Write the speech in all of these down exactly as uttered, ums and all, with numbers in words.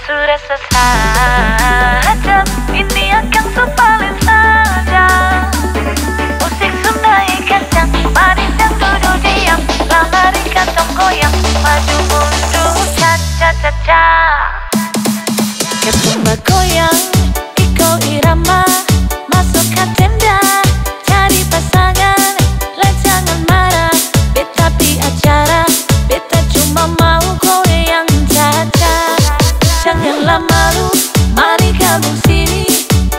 Su rasa sadap, ini akang su paleng sadap. Musik su nae kancang, mari jang dudu diam, la mari katong goyang, maju mundur, cha cha cha cha. Katong bagoyang, iko irama, maso ka tenda, cari pasangan, la jangan mara, beta pi acara, beta cuma mau goyang cha cha. Jangan la malu, mari gabung sini,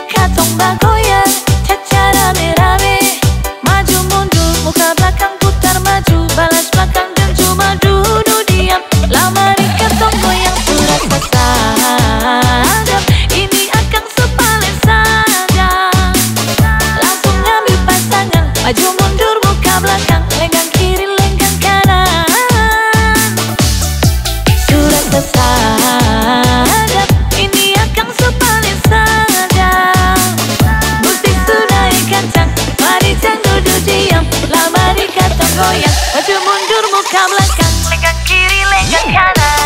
katong bagoyang, cha cha rame-rame, maju mundur, muka blakang, putar maju, balas blakang, jang cuma dudu diam, la mari katong goyang, su rasa sadap, ini akang su paleng sadap. Langsung ambil pasangan, maju mundur, muka blakang, lenggang kiri, lenggang kanan. Su rasa sadap, ini akang su paleng sadap. Musik su nae kancang, mari jang dudu diam, la mari katong goyang, maju mundur, muka blakang, lenggang kiri, lenggang kanan.